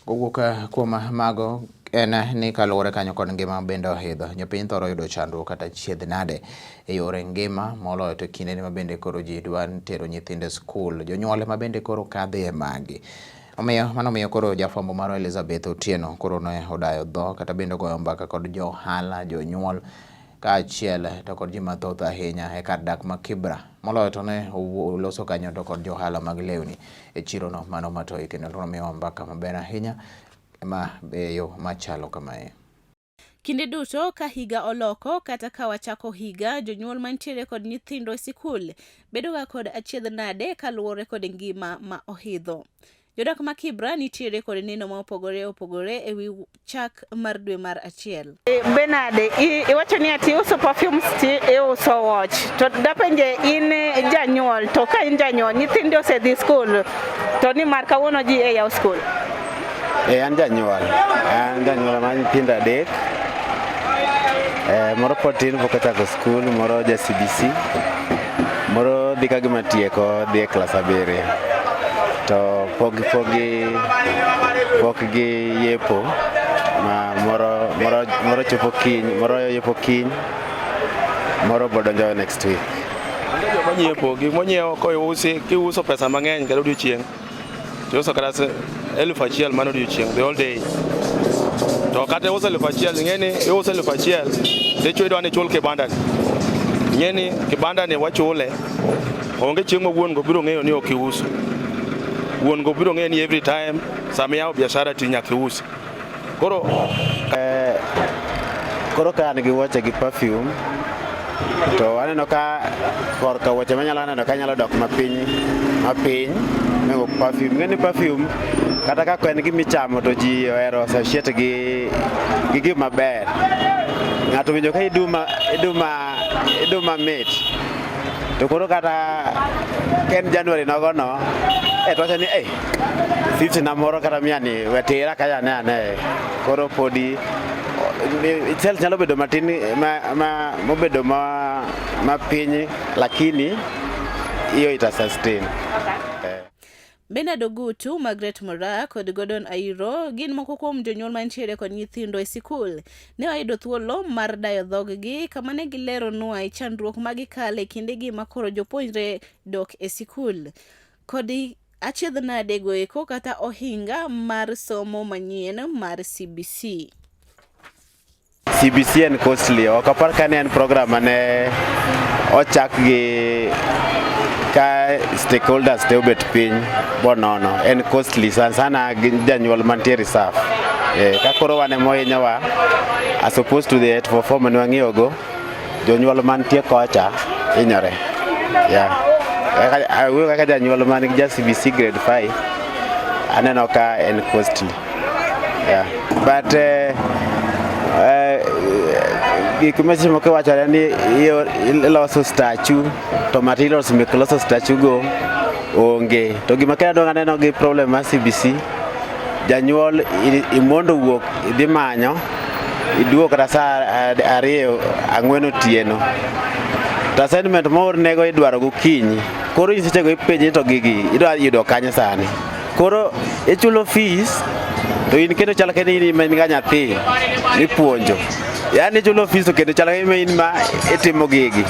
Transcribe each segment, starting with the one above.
Kowuok kuom mago en ni kaluwore kanyo kod ngima bende ohidho, jopiny thoro yudo chandruok kata chiedh nade e yore ngima moloyo to kindeni ma bende koro ji dwa tero nyithindo e skul, jonyuol ema bende koro kadhe e magi. Omiyo mano miyo koro jafwambo marwa Elizabeth Otieno koro ne odayo dho kata bende ogoyo mbaka kod jo ohala, jonyuol kaachiel to kod ji mathoth ahinya e kar dak ma Kibra. Moloyo to ne oloso kanyo to kod johala mag lewni e chirono mano ma Toi kendo nomiyowa mbaka maber ahinya ma e yo machalo kamae. Kinde duto ka higa oloko kata ka wachako higa, jonyuol mantiere kod nyithindo e sikul bedoga kod achiedh nade kaluwore kod ngima ma ohidho. Jodak ma Kibra nitiere kod neno ma opogore opogore e wi chak mar dwe mar achiel. Benade, iwacho ni ati iuso perfumes ti iuso watch. To dapenje in janyuol, to ka in janyuol, nyithindi osedhi skul, to ni mar kawuono ji e yaw skul. Eh, an janyuol. An janyuol ma nyithindo adek. Eh, moro pod tin pok ochako skul, moro ja CBC. Moro dhi ka gima tieko dhi e klas abiriyo. To pok pok gi pok gi yepo ma moro moro moro chopo kiny, moro yepo kiny, moro bodonjo next week. Onge joma nyiepo, gik monyiewo koiusi, kiuso pesa mang'eny kata odiochieng' tiuso kata 1000 mano odiochieng' the whole day. To kata iuso 1000, ing'e ni iuso 1000 dichwo idwa ni ichul kibanda ni. Ing'e ni kibanda ni wachule, onge chieng' ma wuon go biro ng'eyo ni ok iuso. Wuon go biro ng'eyo ni every time sama iyawo biashara ti nyaka iusi. Koro Koro ka an gi wuoche gi perfume to aneno ka korka wuoche manyalo neno ka nyalo dok mapiny mapiny mohingo perfume. Ing'e ni perfume kata ka en gima ichamo to ji ohero associate gi gima ber. Ng'ato winjo ka iduma iduma iduma mit to koro kata ka en January nogono e to wacho ni eh 50 na moro kata mia ni we tera kacha ane ane koro podi sales nyalo bedo matin ma, ma, mobedo ma, ma piny lakini hiyo ita sustain. Eh. Bernard Ogutu, Margaret Moraa kod Gordon Airo gin moko kuom jonyuol mantiere kod nyithindo e sikul. Ne wayudo thuolo mar dayo dhoggi kama ne gileronwa chandruok ma gikale e kindegi ma koro jopuonjre dok e sikul. Kod achiedh nade goeko kata ohinga mar somo manyien mar CBC. CBC en costly. Ok apar ka ne en program mane ochak gi ka stakeholders te obet piny bonono. En costly sana sana gi janyuol mantie reserve. Eh, ka koro wan ema ohinyowa as opposed to the 844 mane wang'iyo go, jonyuol mantie kocha hinyore. Yeah. Awuoyo kaka janyuol man gi ja CBC grade 5, aneno ka en costly. Yeah. But gik ma seche moko iwachore ni iloso statue to materials mek loso statue go onge. To gima kendo adong' aneno gi problem mar CBC, janyuol imondo wuok idhi manyo iduogo kata saa ariyo ang'wen otieno to assignment moornego idwaro gokinyi. Koro in sechego ipenji to gigi idwa yudo kanye sani. Koro ichulo fees to in kendo chal ka in ema in ga nyathi mipuonjo. Yaani ichulo fees to kendo chal ka in ma itimo gigi.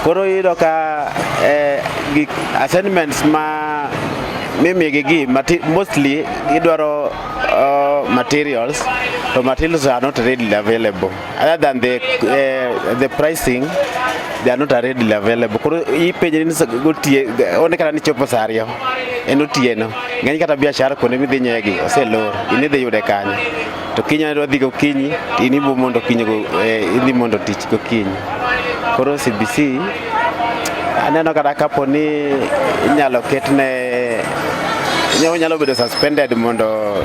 Koro iyudo ka gik assignments ma mimigi gi mostly gidwaro materials to materials are not readily available. Other than the pricing, they are not readily available. Koro ipenjri ni gotie onge kata ni chopo saa ariyo en otieno. Ng'eny kata biashara kuonde midhi nyiewe gi oselor, in idhi yude kanye? To kiny idwa dhi gokinyi, to in ibo mondo kiny idhi mondo tich gokinyi. Koro CBC aneno kata kapo ni inyalo ketne onyalo bedo suspended mondo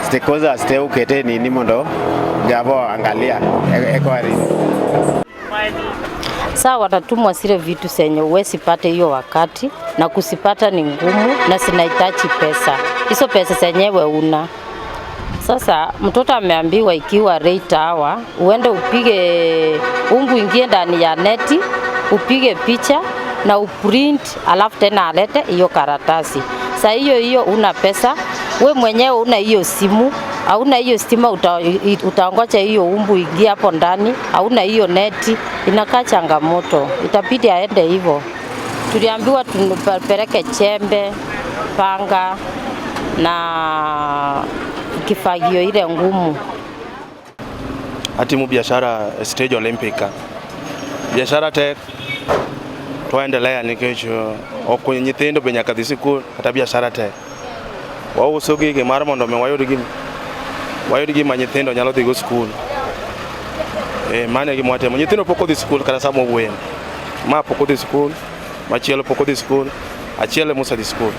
stakeholders te okete nini mondo gavo angalia eko arito. Saa watatumwa zile vitu zenye huwezi pata hiyo wakati, na kuzipata ni ngumu na zinahitaji pesa. Hizo pesa zenyewe una. Sasa mtoto ameambiwa ikiwa late hour uende upige ungu, ingie ndani ya neti upige picha na uprint, alafu tena alete hiyo karatasi. Saa hiyo hiyo una pesa We mwenyewe una hiyo simu, hauna hiyo stima, utaongoja hiyo umbu ingie hapo ndani, hauna hiyo neti, inakaa changamoto, itabidi aende hivyo. Tuliambiwa tupeleke chembe, panga na kifagio ile ngumu. Atimo biashara e stage Olympic ka. Biashara tek to waendelea nikech ok nyithindo be nyaka dhi sikul kata biashara tek. Wauso gigi mar mondo mi wayud gim wayud gima nyithindo nyalo dhigo skul. Eh, mano e gima watimo. Nyithindo pok odhi skul kata sama wawuoyeni. Ma pok odhi skul, machielo pok odhi skul, achiel ema osedhi skul.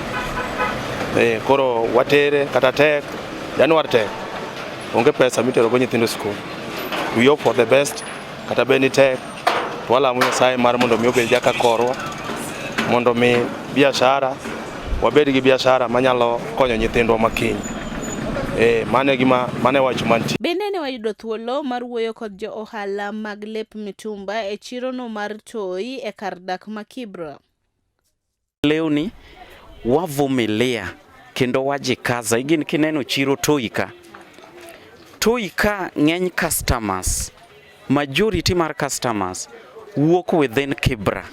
Eh, koro watere kata tek, Januar tek. Onge pesa mitero go nyithindo e skul. We hope for the best, kata bed ni tek, to walamo Nyasaye mar mondo mi obed jaka korwa, mondo mi biashara, wabed gi biashara manyalo konyo nyithindwa makiny. Eh, mano e gima, mano e wach mantie. Bende ne wayudo thuolo mar wuoyo kod jo ohala mag lep mitumba e chirono mar Toi e kar dak ma Kibra. Lewni wavumilia kendo wajikaza. Igin kineno chiro Toi ka. Toi ka ng'eny customers, majority mar customers wuok within Kibra.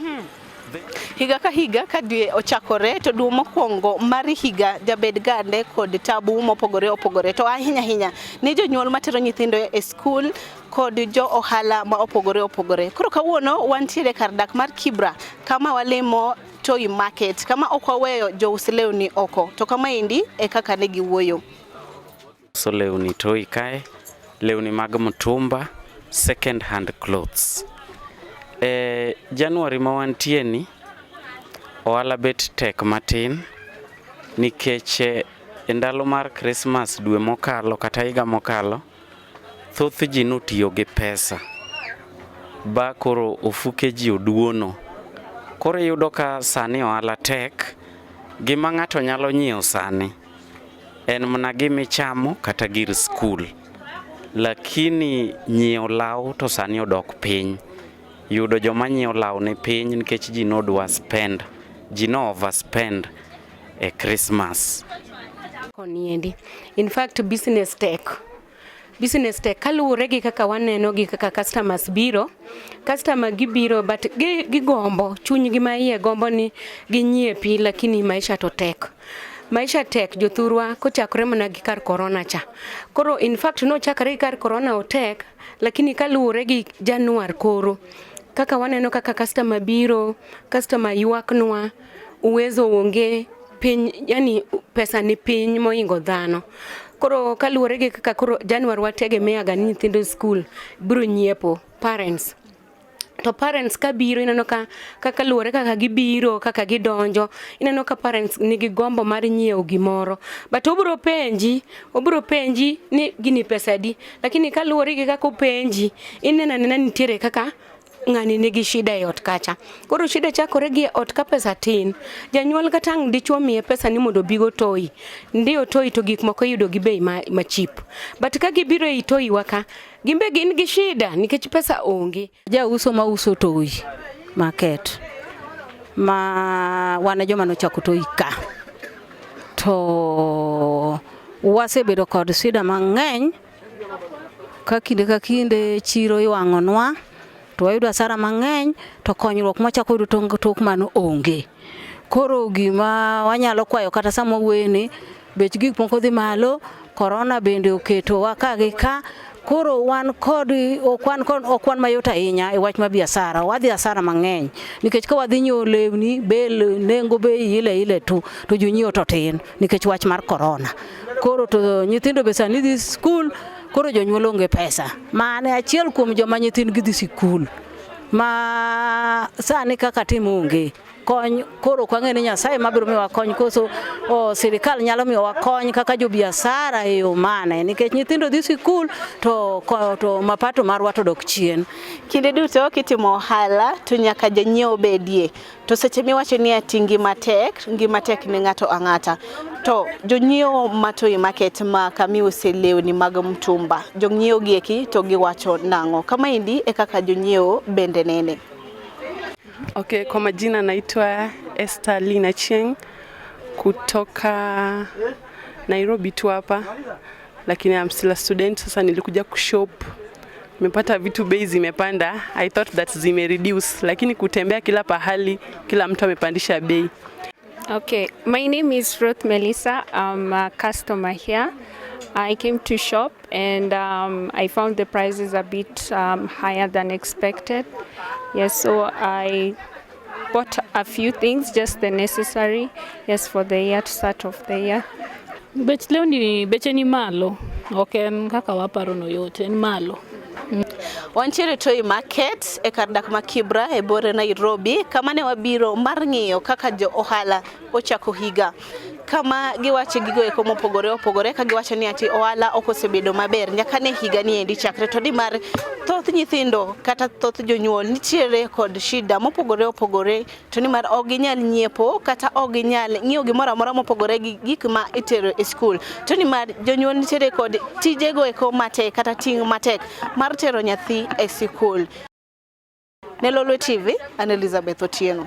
Higa ka higa ka dwe ochakore to dwe mokwongo mar higa jabed gande kod tabu mopogore opogore to ahinya ahinya ni jonyuol matero nyithindo e skul kod jo ohala ma opogore opogore. Koro kawuono wantiere kar dak mar Kibra kama walimo Toi Market kama ok waweyo jous lewni oko to kama endi e kaka ne giwuoyo. Uso lewni Toi kae, lewni mag mtumba, second hand clothes. E January ma wantie ni, ohala bet tek matin nikech e ndalo mar Christmas dwe mokalo kata higa mokalo, thoth ji notiyo gi pesa ba koro ofuke ji oduono. Koro iyudo ka sani ohala tek, gima ng'ato nyalo nyiewo sani en mana gima ichamo kata gir skul. Lakini nyiewo law to sani odok piny. Yudo joma nyiewo law ni piny nikech ji nodwa spend, ji no overspend e Christmas. Koniendi. In fact, business tek. Business tek kaluwore gi kaka waneno gi kaka customers biro. Customer gibiro but gigombo, chunygi ma iye gombo ni ginyiepi lakini maisha to tek. Maisha tek jothurwa kochakore mana gi kar corona cha. Koro in fact nochakore gi kar corona otek lakini kaluwore gi Januar koro kaka waneno kaka customer biro, customer ywaknwa, uwezo onge piny, yani pesa ni piny mohingo dhano. Koro kaluwore gi kaka koro Januar wategemea ga ni nyithindo skul biro nyiepo parents to parents kabiro ineno ka kaka luwore kaka gibiro kaka gidonjo ineno ka parents nigi gombo mar nyiewo gimoro but obiro penji obiro penji ni gini pesa adi lakini kaluwore gi kaka openji ineno anena nitiere kaka ng'ani nigi shida e ot kacha. Koro shida chakore gi e ot ka pesa tin. Janyuol kata ang' dichuo miye pesa ni mondo obigo toi. Ndiyo toi to gik moko iyudo gi bei ma, ma cheap. But ka gibiro ei toi wa ka, gin be gin gi shida nikech pesa onge. Jauso ma uso toi market ma wan e joma nochako toi ka to wasebedo kod shida mang'eny ka kinde ka kinde chiro iwang'onwa to wayudo hasara mang'eny to konyruok mwachako yudo tok mano onge. Koro gima wanyalo kwayo kata sama wawuoyeni, bech gik moko dhi malo, korona bende oketowa ka gi ka, koro wan kod ok wan kod ok wan mayot ahinya e wach mar biashara, wadhi hasara mang'eny nikech ka wadhi nyiewo lewni, bel nengo bei ile ile tu to jonyiewo to tin nikech wach mar korona. Koro to nyithindo be sani dhi skul koro jonyuol onge pesa. Mane achiel kuom joma nyithindgi dhi sikul ma sani kaka tim onge kony koro ok wang'e ni Nyasaye mabiro miyowa kony koso o, sirikal nyalo miyowa kony kaka jobiasara e yo mane nikech nyithindo dhi sikul to, to mapato marwa to dok chien. Kinde duto kitimo ohala to nyaka janyiewo bedie. To seche miwacho ni ati ngima tek, ngima tek ne ng'ato ang'ata. To jonyiewo ma Toi Market ma kamiuse lewni mag mtumba, jonyiewo gi eki to giwacho nang'o? Kamaendi e kaka jonyiewo bende nene. Okay, kwa majina naitwa Esther Lina Chieng kutoka Nairobi tu hapa, lakini I'm still a student. Sasa nilikuja kushop, nimepata vitu bei zimepanda. I thought that zime reduce, lakini kutembea kila pahali, kila mtu amepandisha bei. Okay, my name is Ruth Melissa. I'm a customer here. I came to shop and I found the prices a bit higher than expected. Yes, so I bought a few things, just the necessary, yes, for the year to start off the year. Bech lewni beche ni malo, ok en kaka waparo no yot, en malo. Wantiere Toi Market e kar dak ma Kibra e bore Nairobi kama ne wabiro mar ng'iyo kaka jo ohala ochako higa kama giwache gigo eko mopogore opogore ka giwacho ni ati ohala ok osebedo maber nyaka ne higa ni endi chakre to nimar thoth nyithindo kata thoth jonyuol nitiere kod shida mopogore opogore to nimar ok ginyal nyiepo kata ok ginyal ng'iewo gimoro amora mopogore gi gik ma itero e skul to nimar jonyuol nitiere kod tijego eko matek kata ting' matek mar tero nyathi e sikul. Ne Lolwe TV, an Elizabeth Otieno.